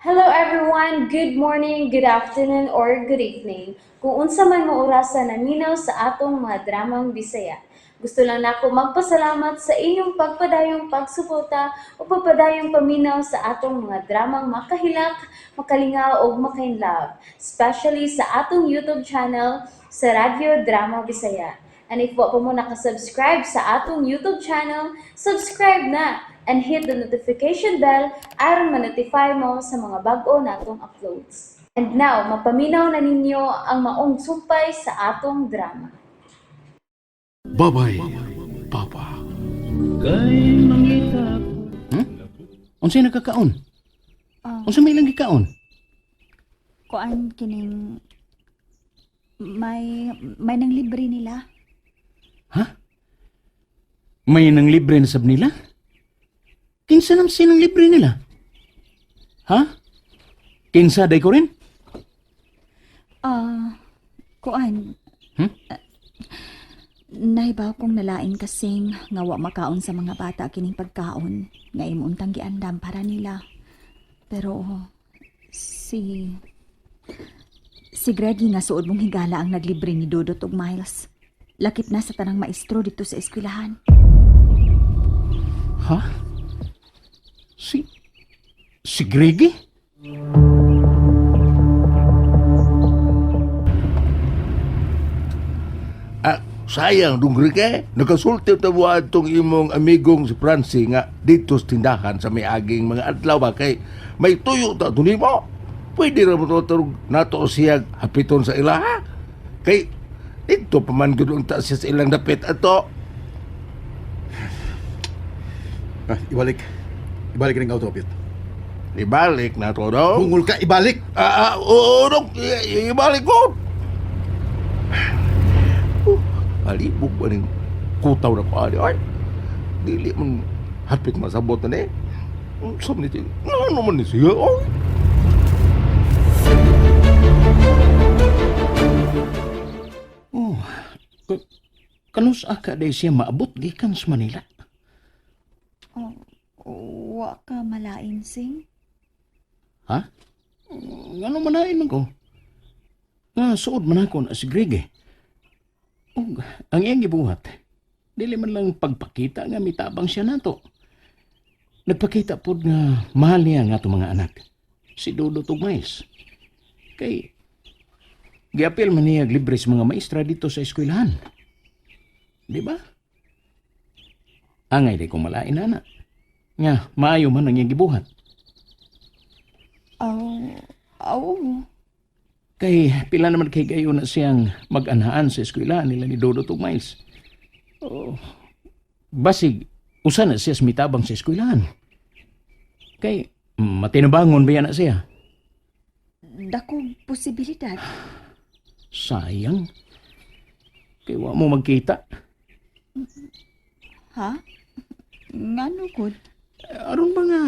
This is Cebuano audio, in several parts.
Hello everyone! Good morning, good afternoon, or good evening. Kung unsa man mo orasa naminaw sa atong mga dramang Bisaya. Gusto lang nako magpasalamat sa inyong pagpadayong pagsuporta o pagpadayong paminaw sa atong mga dramang makahilak, makalingaw ug makainlove, especially sa atong YouTube channel sa Radyo Drama Bisaya. And if wa pa mo nakasubscribe sa atong YouTube channel, subscribe na and hit the notification bell aron ma-notify mo sa mga bag-o natong uploads. And now, mapaminaw na ninyo ang maong sumpay sa atong drama. Babay, Papa. Unsay nagkakaon? Ah. Unsa may ilang gikaon? Kuan kining may nang libre nila. May nang libre na sab nila? Kinsa nam sinang libre nila? Ha? Kinsa day ko rin? Ah, kuan. Hmm? Ah, nahibaw kong nalain kasing nga wa makaon sa mga bata kining pagkaon nga imo untang giandam para nila. Pero si si Greggy nga suod mong higala ang naglibre ni Dodot ug Miles. Lakip na sa tanang maestro dito sa eskwelahan. Ha? Si Greggy? Ah, sayang dong Rike. Nakasulti ta mo atong imong amigong si Francie nga dito sa tindahan sa may aging mga adlaw ba kay may tuyo ta to nimo. Pwede ra mo to tarong nato siya hapiton sa ila ha? Kay dito pa man gud unta siya sa ilang dapit ato. Ah, ibalik. Ibalik rin auto, Piot. Ibalik na to dong. Bungol ka, ibalik! Ah, ah, oo, dong. Ibalik ko. Alibog ba ning kutaw na ko ali? Ay, dili man hapit masabot na ni. Unsa man ni siya? Ano man ni siya? Oy. Oh, kanus aka day siya maabot gikan sa Manila? Oh, wa ka malain sing. Ha? Ngano manain man ko? Nga suod man ako na si Greg eh. Ug ang iyang gibuhat, dili man lang pagpakita nga mitabang siya nato. Nagpakita pod nga mahal niya nga atong mga anak. Si Dodo ug Miles. Kay giapil man niya og libre sa mga maestra dito sa eskwelahan. Di ba? Angay di ko malain ana. Nga maayo man ang iyang gibuhat. Aw, aw. Kay pila naman kay gayo na siyang mag-anhaan sa eskwela nila ni Dodo ug Miles. Oh, basig, usa na siya sa mitabang sa eskwelahan. Kay matinabangon ba yan na siya? Dakong posibilidad. Sayang. Kay wa mo magkita. Ha? Ngano gud? Aron ba nga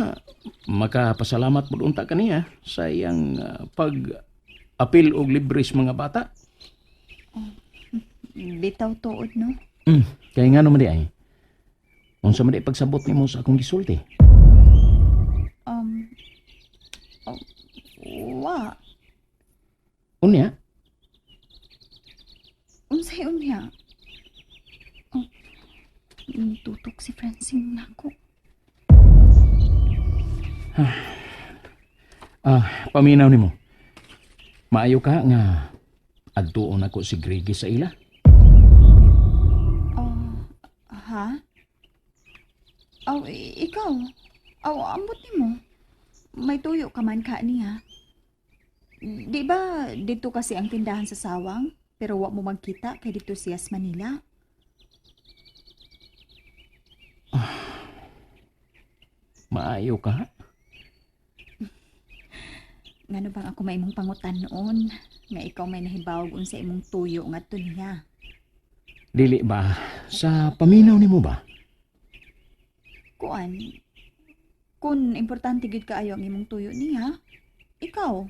makapasalamat mo unta kaniya sa iyang pag apil og libre sa mga bata? Bitaw tuod no. Kay nga naman di ay. Unsa man di pagsabot nimo sa akong gisulti? Oh, wa. Unya, Unsay unya? Oh, tutok si Francine nako. Ah, paminaw nimo. Maayo ka nga adtuon ako si Greggy sa ila. Oh, ha? Aw, ikaw. Aw, ambot nimo. May tuyo ka man ka niya. Di ba dito kasi ang tindahan sa Sawang? Pero wa mo magkita kay dito siya sa Manila. Maayo ka? Ngano bang ako may imong pangutan noon? Nga ikaw may nahibawog unsa imong tuyo ngadto niya. Dili ba sa paminaw nimo ba? Kuan, kun importante gyud kaayo ang imong tuyo niya, ikaw,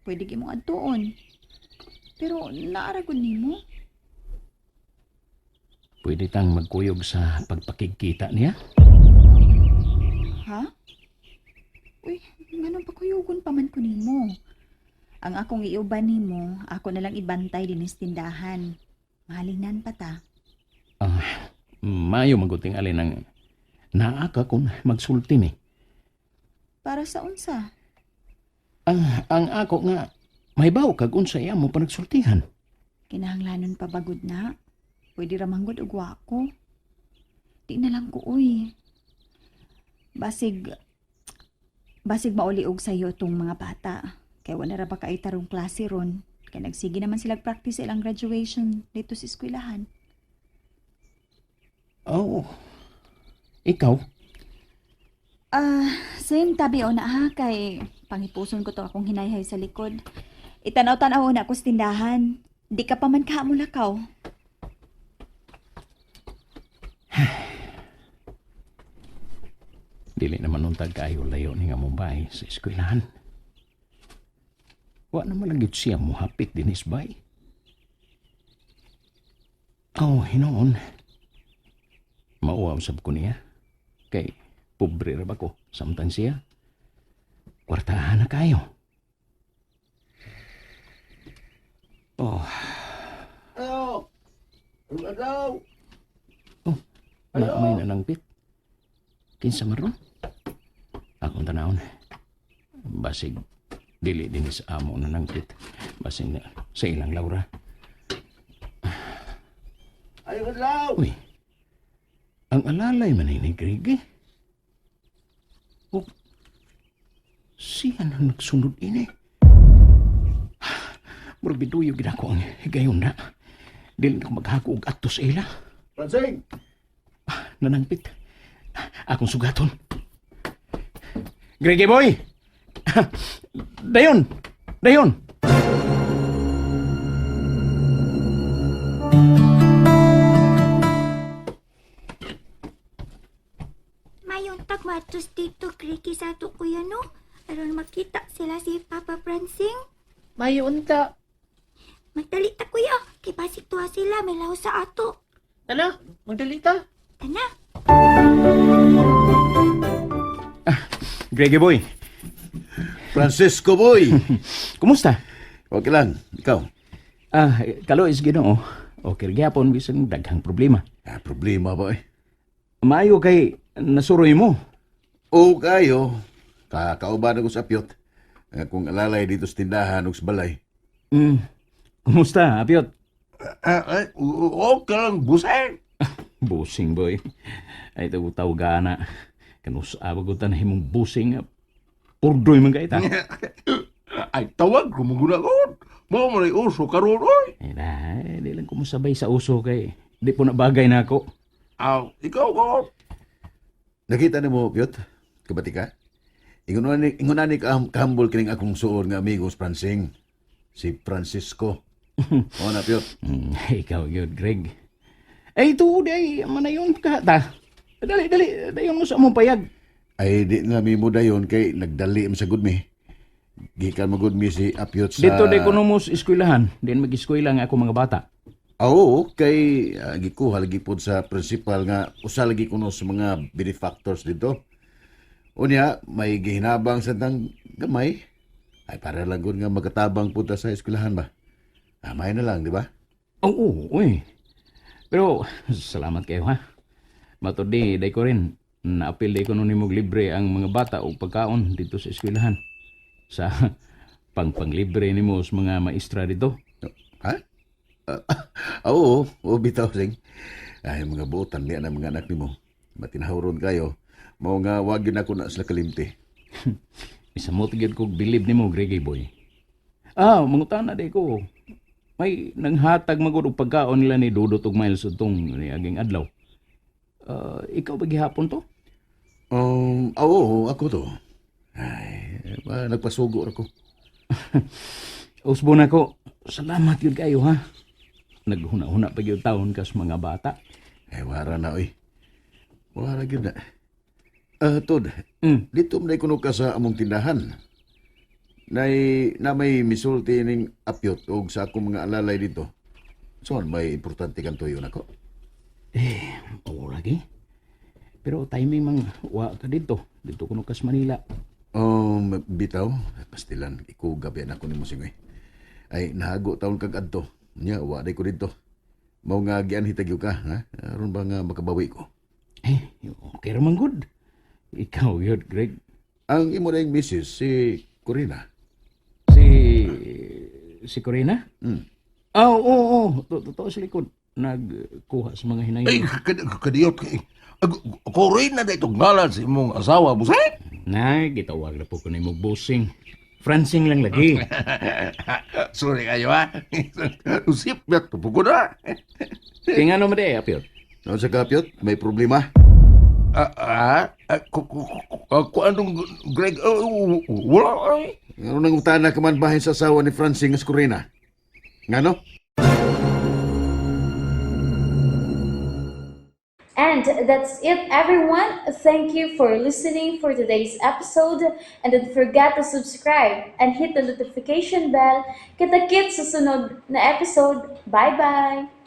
pwede gyud mong adtuon. Pero naara gud nimo. Pwede tang magkuyog sa pagpakigkita niya? Ha? Uy, nganong pakuyugon Musultihon pa man ko nimo. Ang akong iuban nimo, ako na lang ibantay dinhi sa tindahan. Mahalinan pa ta. Ah, maayo maguting alin ang naa ka kung magsulti ni. Para sa unsa? Ang ako nga mahibaw kag unsa iya mo panagsultihan. Kinahanglanon pa bagod na. Pwede ra manggod og wa ko. Di na lang ko uy. Basig basig mauli og sayo tong mga bata. Kay wala ra ba kay tarong klase ron. Kay nagsige naman sila practice ilang graduation dito sa eskwelahan. Oh. Ikaw? Ah, same tabi o na ha kay pangipuson ko to akong hinayhay sa likod. Itanaw-tanaw na ako sa tindahan. Di ka pa man kaamulakaw. Dili naman untag kaayo layo ni nga Mumbai sa eskwelahan. Wa naman lang gyud siya muhapit dinis bay. Oh, hinoon. Mauwaw sab ko niya. Kay pobre ra ba ko samtang siya. Kwartahan na kayo. Oh, Hello. Hello. Oh, na may nanangpit. Kinsa man ron? Akong tanawon. Basig dili din sa amo nanangpit. Basig na sa ilang Laura. Ay, hello. Uy, ang alalay man ni Greg eh. O, siya na nagsunod ini. Murag biduyo gid ako ang higayon na. Dili na ko maghako og ato sa ila. Francing. Nanangpit. Akong sugaton. Grege boy! Dayon! Dayon! Mayong tagmatos dito, Ricky, sa ato kuya, no? Aron makita sila si Papa Francing. Mayo unta. Magdali ta, kuya. Kay basig tuwa sila, may laos sa ato. Tana, magdali ta. Tana. Grege boy, Francisco boy. kumusta? Okay lang, ikaw. Ah, kalo is Ginoo. Okay gyapon bisan daghang problema. Ah, problema ba eh? Maayo kay nasuroy mo. Oo kayo. Kakauban ako sa pyot. Kung alalay dito sa tindahan o sa balay. Kumusta, Apiot? Ah, ay, okay lang, busay. Busing boy. Ay taw gana. Kanus abagutan himong busing. Purdoy man kay ta. Ay, tawag, gumuguna ko. Mao man ay uso karon oy. Ay na, eh, di lang ko mosabay sa uso kay di po na bagay na ako. Aw, ikaw ko. Nakita nimo, Pyot? Kabati ka? Ingon ani kahambol kining akong suod nga amigos Francing. Si Francisco. O na, Pyot. Ikaw yun, Greg. Ay, ito, di ay, manayon ka ta. Dali, dali, dayon mo sa among payag. Ay, di na mi mo dayon kay nagdali man sa gud mi. Gikan mo gud mi si Apyot sa... Dito, di ko mo sa eskwelahan. Di mag-eskwela nga ako mga bata. Ah, oo, kay gikuha lagi pod sa principal nga usa lagi kuno sa mga benefactors dito. Unya, may gihinabang sa tang gamay. Ay para lang gud nga magkatabang punta sa eskwelahan ba. Amay na lang, di ba? Oo, uy. Pero, salamat kayo, ha? Matod di, day ko rin. Naapil day ko nun nimog libre ang mga bata o pagkaon dito sa eskwelahan. Sa pangpanglibre nimo sa mga maestra dito. Ha? Ah, oo, oo, bitaw sing. Ay, mga buotan niya na mga anak nimo. Matinahawron kayo. Mao nga wag yun ako na sila kalimti. Isamot gyud kog bilib nimo, Greggy boy. Ah, mangutana day ko. May nanghatag magud og pagkaon nila ni Dudot og Miles utong niaging adlaw. Ah, ikaw ba gihapon to? Oo, ako to. Ay, ba, nagpasugo ra ko. Usbo na ko. Salamat gyud kayo ha. Naghuna-huna pa gyud taon kas mga bata. Ay, wara na, oy. Wara gyud na. Ah, Tod, dito man kuno ka sa among tindahan. Nay, na may misulti ning apyot og sa akong mga alalay dito. So, may importante kang tuyo nako. Eh, oo lagi. Pero timing mang wa ka dito. Dito kuno kas Manila. Bitaw, Pastilan, ikuga ba ako nimo singoy. Ay, nahago taon kag adto. Nya, wa day ko didto. Mao nga gianhi tagyo ka, ha? Aron ba nga makabawi ko? Eh, okay ra man gud. Ikaw yun, Greg. Ang imo na misis, si Corina. Si Corina? Mm. Ah, oo, oo. Totoo sa likod. Nagkuha sa mga hinayon. Ay, kadiyot kay. Corina na itong ngalan sa imong asawa, busay. Na, gitawag na po ko na imong busing. Francing lang lagi. Sorry kayo ha. Usip na tupo ko na. Kaya nga naman eh, Apyot. Ano sa kapyot? May problema? Ah, ah, ah, ku anong Greg, ah, wala ay. Ano nang utana ka man bahin sa asawa ni Francine nga si Corina? Ngano? And that's it, everyone. Thank you for listening for today's episode. And don't forget to subscribe and hit the notification bell. Kita-kits sa sunod na episode. Bye-bye!